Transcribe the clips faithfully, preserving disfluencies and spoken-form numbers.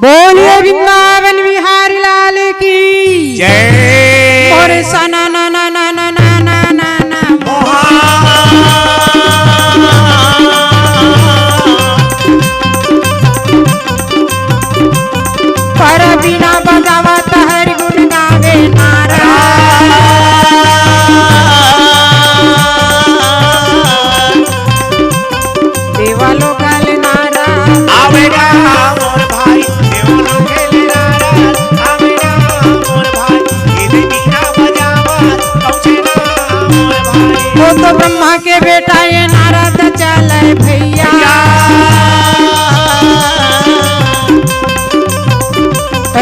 बोलिए वृंदावन बिहारी लाल की जय। और सना ना ना ना ना ना ना ना ना। मोहा। पर बीना बजावत हरि गुण गावे नारा। देवा लोकल नारा। आवेगा मोर भाई, देवा लोकल नारा। आवेगा मोर भाई, ये बीना बजावत पहुंचेगा मोर भाई। वो तो ब्रह्मा के बेटा ये नारद चले भैया। या।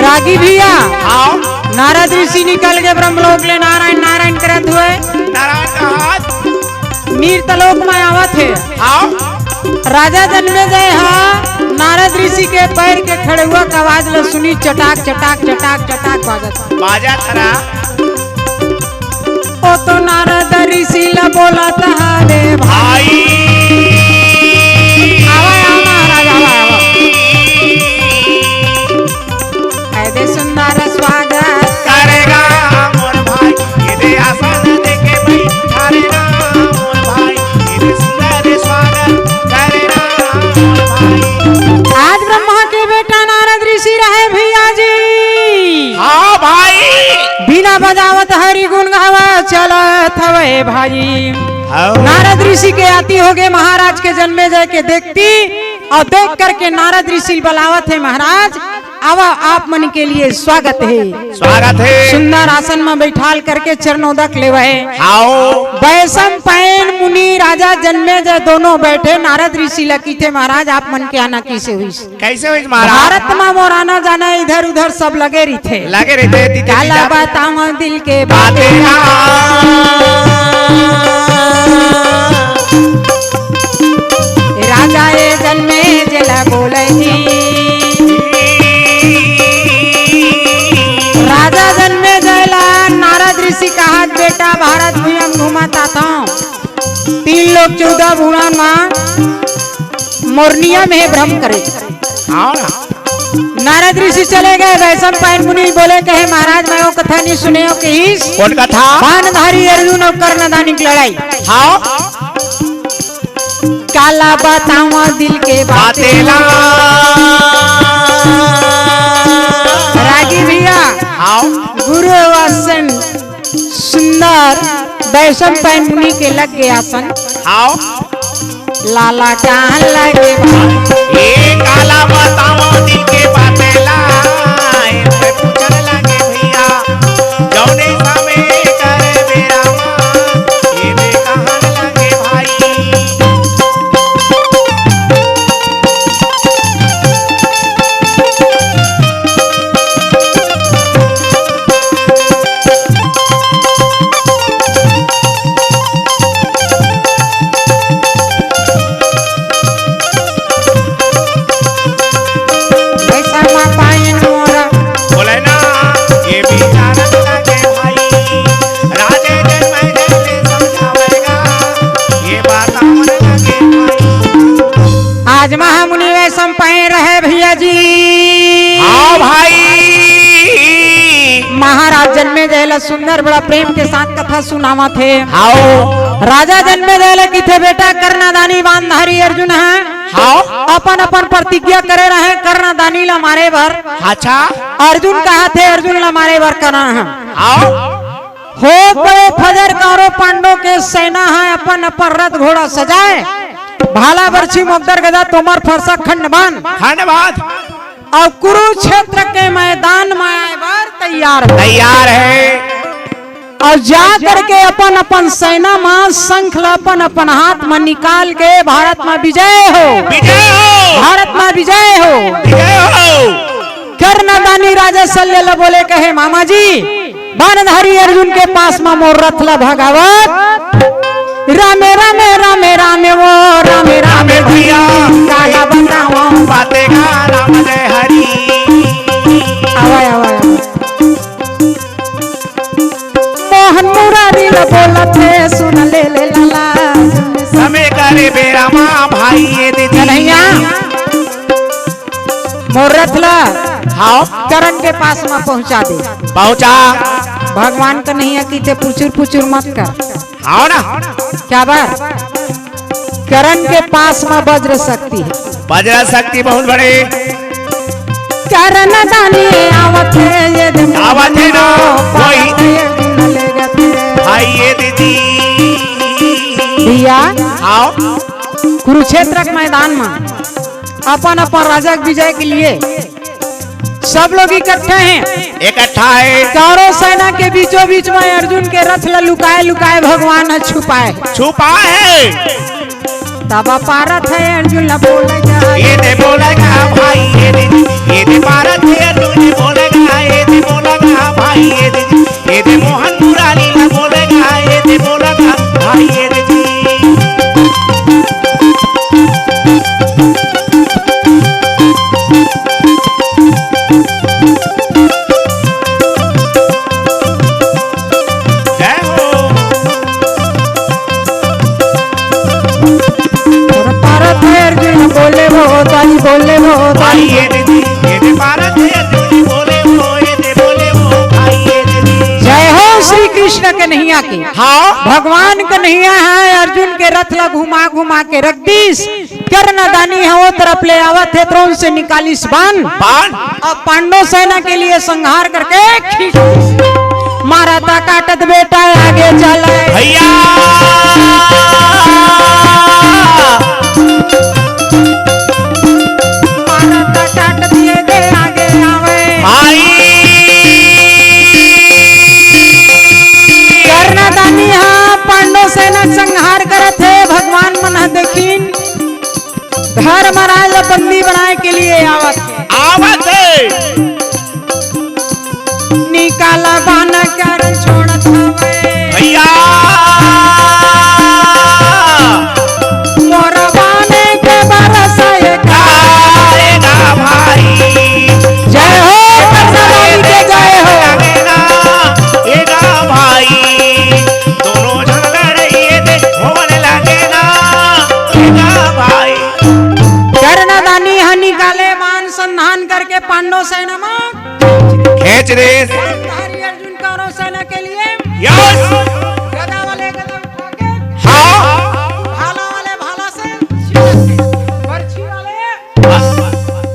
रागी भैया, हाँ। नारद ऋषि निकल के ब्रह्मलोक ले नारायण नारायण करत हुए नारायण कहात। नीर तलोक में आवत हे। हाँ। राजा जन्मेजय हा नारद ऋषि के पैर के खड़ेउवा के आवाज ल सुनी, चटाक चटाक चटाक चटाक बाजत। बाजा खरा। ओ तो नारद ऋषि ल बोलत हवे भाई। भाई। आवा, आवा महाराज, आवा, आवा। ऐ दे सुंदर स्वागत। करेगा मोर भाई, ये दे आसन देके बैठारेगा मोर भाई, ये दे सुंदर स्वागत करेगा मोर भाई। आज ब्रह्मा के बेटा नारद ऋषि रहे भैया जी। हाँ भाई। बीना बजावत हरि गुण गावा चलत हवे भाई। हाँ। नारद ऋषि के आती होगे महाराज के जन्मेजय के देखती, अउ देख करके नारद ऋषि बलावत हे, महाराज, आवा, आप मन के लिए स्वागत हे। स्वागत हे। सुंदर आसन में बैठाल करके चरणोदक लेवय। हाओ। वैशंपायन मुनि राजा जन्मेजय दोनों बैठे, नारद ऋषि ल किथे, महाराज, आप मन के आना किसे हुई? कैसे हुई महाराज? भारत में मोर आना जाना इधर उधर सब लगे रहिथे। लगे रहिथे, दीदी काला जी। बताऊं दिल के बातें बातें ना। राजा ए जन्मेजय ल बोले जी। राजा जन्मेजय ल नारद ऋषि कहत, बेटा, भारत भुइयां घूमत आथंव। तीन लोक चौदह भुवन मा मोर नियम हे भ्रम करे। हाँ। नारद ऋषि चले गए, वैशंपायन मुनि बोले, कहे, महाराज, मैं वो कथा नहीं सुने हो कहिस। कौन कथा? बाणधारी अर्जुन अउ कर्णदानी की लड़ाई। हाँ। काला बतावा दिल के बातें बातें ला। रागी भैया, हाँ। गुरु आसन सुंदर वैशंपायन मुनि के लग गया आसन। हाँ। लाला कहाँ लगे बा? ए काला बतावा दिल के बातें ला। ए मैं पूछन लगे भैया, जौने समय करे बेरा मा, ए मैं कहाँ लगे भाई? वैशंपायन मोरा। बोले ना, ये विचारत लगे भाई, राजे जन्मेजय ले समझावेगा, ये बात हमर लगे भाई। आज महामुनि वैशंपायन रहे भैया जी। हाँ भाई। महाराज जन्मेजय ल सुंदर बड़ा प्रेम के साथ कथा सुनावत हे। हाओ। राजा जन्मेजय ल किथे बेटा कर्णदानी बाणधारी अर्जुन हे। हाओ। अपन अपन प्रतिज्ञा करे रहे कर्णदानी ल मारे बर। अच्छा। अर्जुन कहत हे अर्जुन ल मारे बर करण हे। हाओ। होत बड़े फजर कौरव पांडव के सेना हे अपन अपन रथ घोड़ा सजाए। भाला बरछी मोगदर गदा तोमर फरसा खंड बाण। खंड बाण। अउ कुरुक्षेत्र के मैदान म आए बर तैयार हे। तैयार हे। अउ जा करके अपन अपन सेना म शंख ल अपन अपन हाथ म निकाल के भारत म विजय हो। विजय हो। भारत म विजय हो। विजय हो। कर्णदानी राजा शल्य ल बोले कहे मामा जी, बाणधारी अर्जुन के पास म मोर रथ ला भगावत, रामे रामे रामे रामे वो रामे रामे भैया, काला बतावं बाते का राम जय हरी। आवा, आवा, आवा। मोहन मुरारी ला बोलत हे, सुन ले ले लाला। समय करे बेरा मा भाई ये दीदी। कन्हैया, मोर रथ ला हाँ। करण के पास मा पहुंचा दे। पहुंचा। भगवान कन्हैया की ते पुचुर पुचुर मत कर। हाँ ना। क्या बात? करण के पास मा वज्र शक्ति हे। वज्र शक्ति बहुत बड़े। करण दानी आवत हे, ये दिन आवत हे ना, वही। भाई ये दीदी। भैया, हाँ। कुरुक्षेत्र के मैदान मा अपन अपन राजा के विजय के लिए सब लोग इकट्ठा हैं। इकट्ठा है। कौरव सेना के बीचों बीच में अर्जुन के रथ ला लुकाए लुकाए भगवान ह छुपाए। छुपाए है। तब पारत हे अर्जुन ला बोले जा। ये दे बोलेगा भाई ये दे, ये दे पारत हे अर्जुन ये बोलेगा, ये दे बोलेगा भाई ये दे, ये दे मोहन मुरारी ला बोलेगा, ये दे बोलेगा भाई ये दे। जय हो। और पारा फेर के बोले वो ताई, बोले वो ताई। भाई ये दीदी, ये दे पारा फेर के बोले वो, ये दे बोले वो, भाई ये दीदी। जय हो श्री कृष्ण कन्हैया की। हाँ। भगवान कन्हैया है, अर्जुन के रथ ला घुमा घुमा के रख दीस। कर्ण दानी ह ओ तरफ ले आवत हे, द्रोण से निकालिस बाण। बाण। अब पांडव सेना के लिए संहार करके खींच मारा ता काटत बेटा आगे चले। भैया। मारा ता काटत ये दे आगे आवे। भाई। कर्ण दानी ह पांडव सेना संहार करत हे, भगवान मन ह देखिन। धर्मराज ला बंदी बनाए के लिए आवत हे। आवत हे। निकाला बाण करण छोड़त हवे। भैया। मोर बाण के बरस एक आएगा भाई। जय हो, कर्ण दानी के जय हो। एगा भाई। दोनों झगड़ा रहिए दे, होने लगे ना। एगा भाई। कर्ण दानी ह निकाले बाण संधान करके पांडव सेना मा खींच रे। गांधारी अर्जुन कौरव सेना के लिए यस। गदा वाले गदा उठा के, हाँ। भाला वाले भाला से, बरछी वाले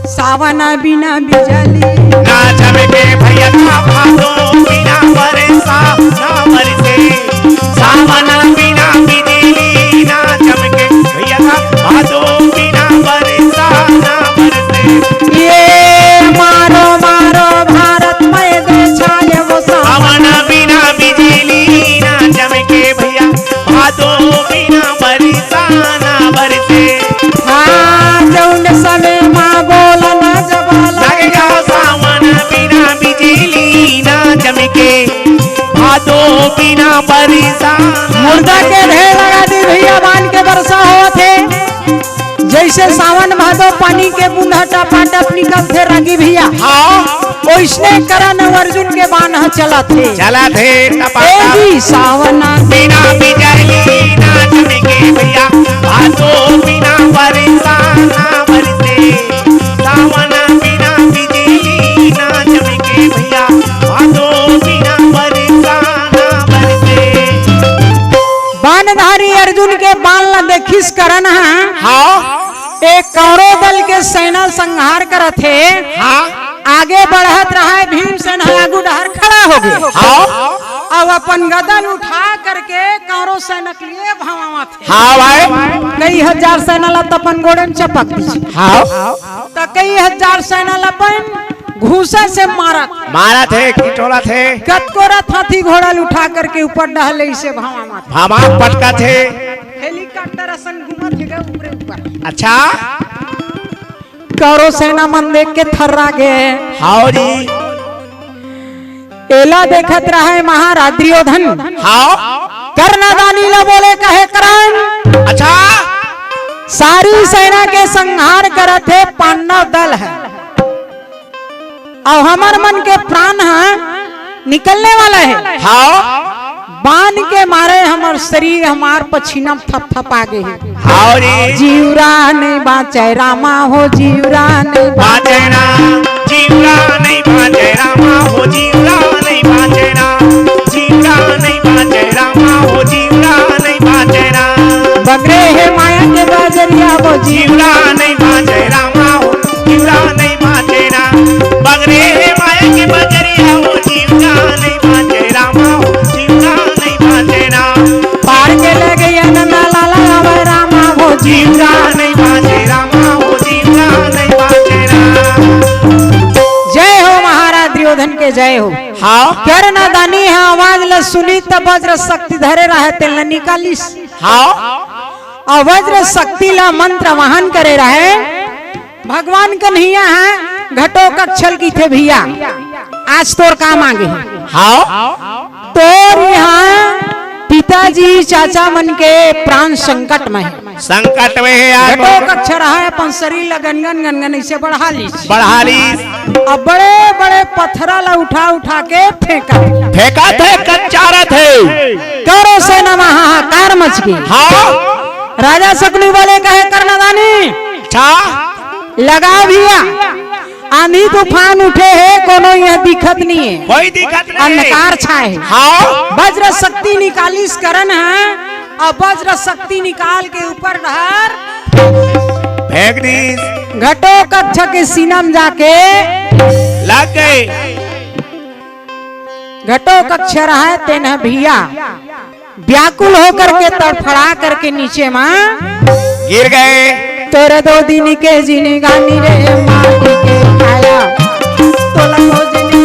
सावन बिना बिजली ना चमके भैया, भादो बिना बरसा ना बरसे। सावन बिना बिजली ना चमके भैया, भादो बिना बरसा ना बरसे। ये मारो मारो भारत में देश आए वो सावन। सावन बिना बिजली ना चमके भैया, भादो बिना बरसा ना बरसे। हाँ, जौन समय माँ बोला ना जब लग जाओ सावन बिना बिजली ना चमके, भादो बिना बरसा ना मुर्दा के बरसे। ढेर लगा दी भैया, बाण के बरसा होत हे। जैसे सावन भादो पानी के बूंद ह टपाटप निकलथे रागी भैया। हाँ। ओइसने करण अउ अर्जुन के बाण ह चलत हे। चलत हे, टपाटप। ए जी, सावन बिना बिजली ना चमके भैया, भादो बिना बरसा ना बरसे। सावन बिना बिजली ना चमके भैया, भादो बिना बरसा ना बरसे। बाणधारी अर्जुन के बाण ला देखिस करण ह। हाँ। एक कौरव दल के सेना संहार करत हे। हाँ। आगे बढ़त रहा हे, भीमसेन ह आगू डहर खड़ा हो गए। हाँ। अब अपन गदा ल उठा करके कौरव सेना के लिए भवावत हे। हाँ भाई। कई हजार सेना ला त अपन गोड़े में चपक दी। हाँ। त कई हजार सेना ला अपन घूसा से मारत। मारत हे, किटोलत हे। कतको रथ हाथी घोड़ा ल उठा करके ऊपर डहले इसे भवावत। भामा पटकत हे। हेलीकॉप्टर असन घूमत हे गा ऊपरे ऊपर। अच्छा। कौरव सेना मन देख के थर्रा गे। हाव जी। एला देखत रहय महाराज दुर्योधन। हाँ। कर्णदानी ला बोले, कहे, कर्ण, अच्छा। सारी सेना के संहार करत हे पांडव दल ह, अउ हमर मन के प्राण ह निकलने वाला हे। हाँ। बाण के मारे हमर शरीर, हमर पसीना थपथपा गे हे। हाँ रे। जीवरा नहीं बाँचे रामा हो, जीवरा नहीं बाँचे। बाँचे ना, जीवरा नहीं बाँचे रामा हो, जीवरा नहीं बाँचे ना, जीवरा नहीं बाँचे रामा हो, जीवरा नहीं बाँचे ना। बगरे हे माया के बजरिया हो, जीवरा नहीं बाँचे रामा हो, जीवरा नहीं बाँचे ना। बगरे हे माया के बजरिया हो, जीवरा नहीं बाँचे रामा हो, जीवरा नहीं बाँचे ना। पार के लगे अनंदा लाला आवे रामा हो, जीवरा नहीं बाँचे रामा हो, जीवरा नहीं बाँचे ना। जय हो महाराज दुर्योधन के, जय हो। हाँ। कर्णदानी ह आवाज ल सुनी त वज्र शक्ति धरे रहय, तेन ल निकालिस। हाँ। अउ वज्र शक्ति ला मंत्र वाहन करे रहय। भगवान कन्हैया ह घटोत्कच ल कहिथे, भैया, आज तोर काम आगे हे। हाँ। तोर यहाँ पिताजी चाचा मन के प्राण संकट में हे। संकट में हे यार। घटोत्कच रहय, अपन शरीर ला गनगन गनगन ऐसे बढ़ा लिस। बढ़ा लिस। अब बड़े बड़े पत्थरा ला उठा उठा के फेंका। फेंकत हे, कच्चारत हे। करो सेना में हाहाकार मच गे। हाँ। राजा शकुनि बोले, कहे, कर्णदानी, अच्छा। लगा भैया, आंधी तूफान उठे हे, कोनो यहाँ दिखत नहीं हे। कोई दिखत नहीं। अंधकार छाए हे। हाँ। वज्र शक्ति निकालिस कर्ण ह, अउ वज्र शक्ति निकाल के ऊपर डहर फेंक दिस। घटोत्कच के सीना में जाके लग गे। घटोत्कच रहय, तेन ह भैया व्याकुल होकर के तड़फड़ा करके नीचे मा गिर गे। तोर दो दिन के जिनगानी रे माटी के काया, तोला खोजने।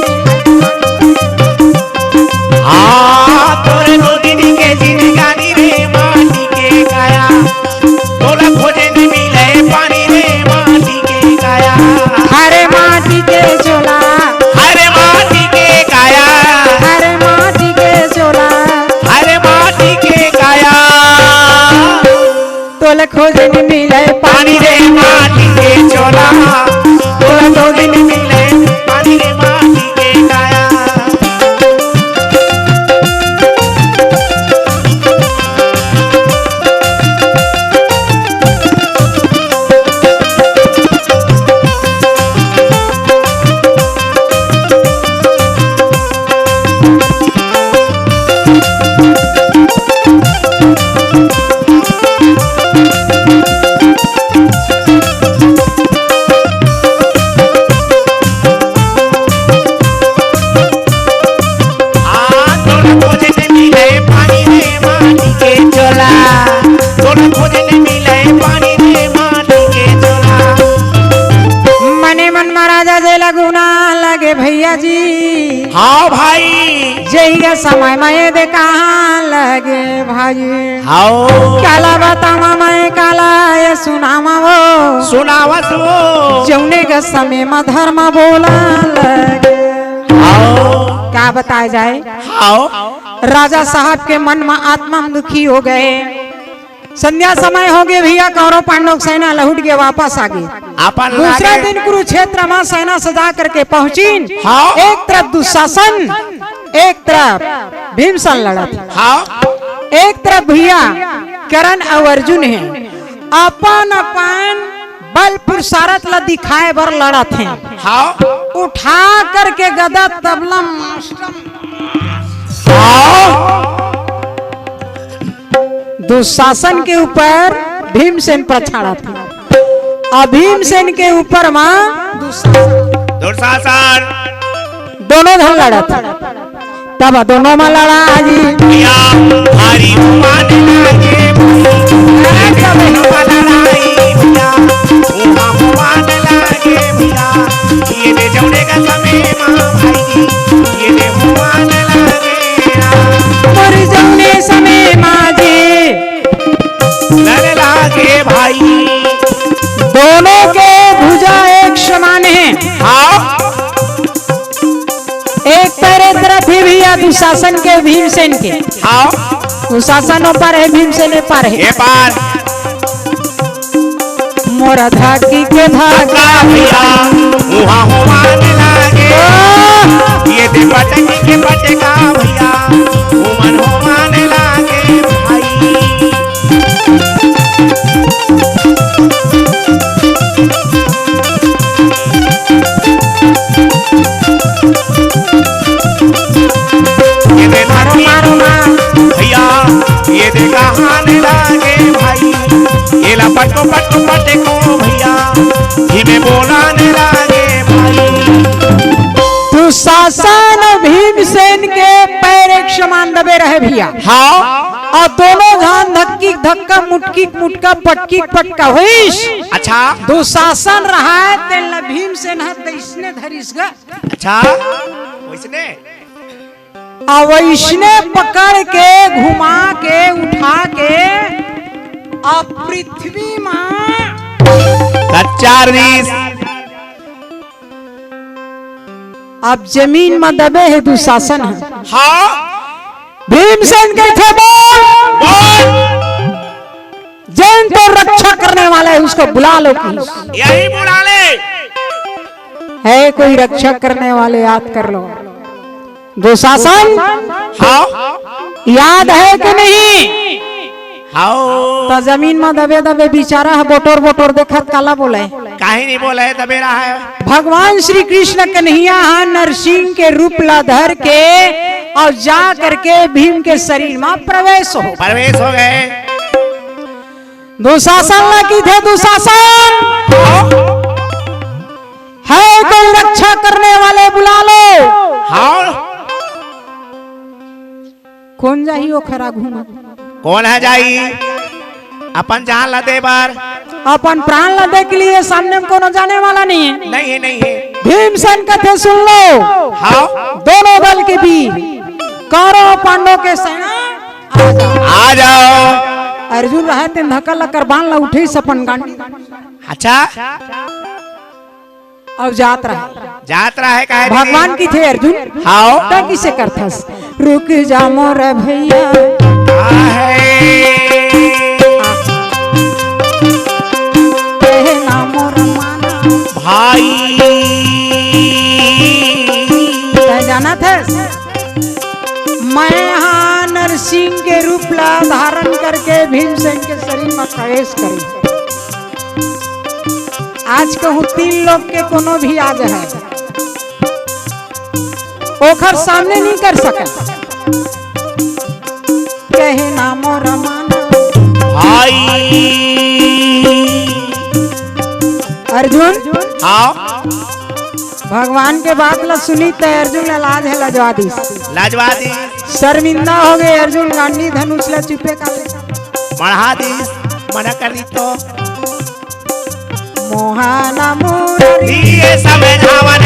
हाँ, तोर दो दिन के जिनगानी रे माटी के काया, तोला खोजे नहीं मिले पानी रे माटी के काया। हरे माटी के चोला। हरे माटी के काया। हरे माटी के चोला। हरे माटी के काया। तोला खोजे नहीं मिले पानी रे माटी के चोला। तोला खोजे नहीं मिले पानी रे माटी के काया। हाँ, तोला खोजे नहीं मिले पानी रे माटी के चोला। तोला खोजे नहीं मिले पानी रे माटी के चोला। मने मन महाराजा जे लगुना लगे भैया जी। हाँ भाई। जही के समय में ये दे कहाँ लगे भाई। हाँ। काला बतावा मैं काला ये सुनावा वो। सुनावत वो। जौने के समय में धर्म बोला लगे। हाँ। का बताया जाए? हाँ। राजा साहब के मन में आत्मा में दुखी हो गए। संध्या समय हो गे भैया, कौरव पांडव सेना लहुट के वापस आ गे। अपन दूसरा लागे। दिन कुरुक्षेत्र में सेना सजा करके पहुंचिन। हाँ। एक तरफ दुशासन, एक तरफ भीमसेन लड़त हे। हाँ। एक तरफ भैया कर्ण अउ अर्जुन हे, अपन अपन बल पुरुषारथ ला दिखाए बर लड़त हे। हाँ। उठा करके गदा तबला मास्टर। हाँ। दुशासन के ऊपर भीमसेन प्रचंड थे। अब भीमसेन के ऊपर माँ दुशासन। दुशासन। दोनों झन लड़त। तब दोनों में लड़ाई। या भारी हुमान लागे भाई। अरे तब हुमान लड़ाई भैया। हुमा हुमान लागे भैया। ये दे जौने का समय माँ भाई। ये दे हुमान लागे। मोर जौने समय माँ जी। लड़ लागे भाई। दोनों के भुजा एक समान है। हाँ। एक पैर एक तरफ, दुशासन के भीमसेन के। हाँ। दुशासन ओ पार हे, भीमसेन ए पार हे। ए पार। मोरा धाकी के धागा का भैया, उहाँ होवाने लागे। ओ! ये दे पटकी के पटका भैया, उमन होवाने लागे भाई। ये दे मारो, मारो, मारो। भैया, ये दे कहाने लागे भाई, ये ला पटको, पटको, पटको भैया, धीमे बोलाने लागे भाई। दुशासन भीमसेन के पैर एक समान दबे रहे भैया। हाँ। अउ दोनों झन धक्की धक्का, मुटकी मुटका, पटकी पटका होइस। अच्छा। दुशासन रहय, तेन ल भीमसेन ह तइसने धरिस ग। अच्छा, वइसने? अउ वइसने पकड़ के, घुमा के, उठा के, अउ पृथ्वी म कच्चा रिस। अब जमीन म दबे हे दुशासन ह। हाँ। भीमसेन कहिथे, "बोल।" बोल। "जेन तो रक्षा करने वाला है, उसको बुला लो।" कहिस। यही बुला ले। है कोई रक्षा करने वाले, याद कर लो। दुशासन, हाँ। याद है कि नहीं? हाओ। त जमीन म दबे दबे बिचारा ह बोटोर बोटोर देखत काला बोले? काहे नहीं बोले, दबे रहा है। भगवान श्री कृष्ण कन्हैया ह नरसिंह के रूप ला धर के अउ जा करके भीम के शरीर म प्रवेश हो। प्रवेश हो गए। दुशासन ला कहिथे, दुशासन, है कोई रक्षा करने वाले, बुला लो। हाँ। कोन जाही ओखर आघू म? कोन ह जाही? अपन जान ला दे बर। अपन प्राण ला दे के लिए सामने म कोनो जाने वाला नहीं है। नहीं है, नहीं है। भीमसेन कथे, सुन लो। हाँ। दोनों दल के बीच कौरव पांडव के सेना आ जाओ। आ जाओ। अर्जुन रहा तेन धक्का लकर बाण ला उठिस अपन गांडी। अच्छा। अब जात रहा। जात रहा है, काहे दीदी? भगवान कहिथे, अर्जुन, हाओ। त किसे करथस? रुक जा मोर भैया। आहे। कहे ना मोर माना। भाई। तैं जानत हस? मैं हा नरसिंह के रूप ला धारण करके भीमसेन के शरीर म प्रवेश करी। आज कहूँ तीन लोक के कोनो भी आ जाए, ओखर सामने नहीं कर सकत। कहे ना मोर माना। भाई। अर्जुन। हाँ। भगवान के बात ला सुनी त अर्जुन ला लाज हे, लजवा दिस। लजवा दिस। शर्मिंदा हो गए अर्जुन, गांडी धनुष ला चुपे का ले। बढ़ा दिस, मना कर दी तो। मोहन मुरली। दिए समझावन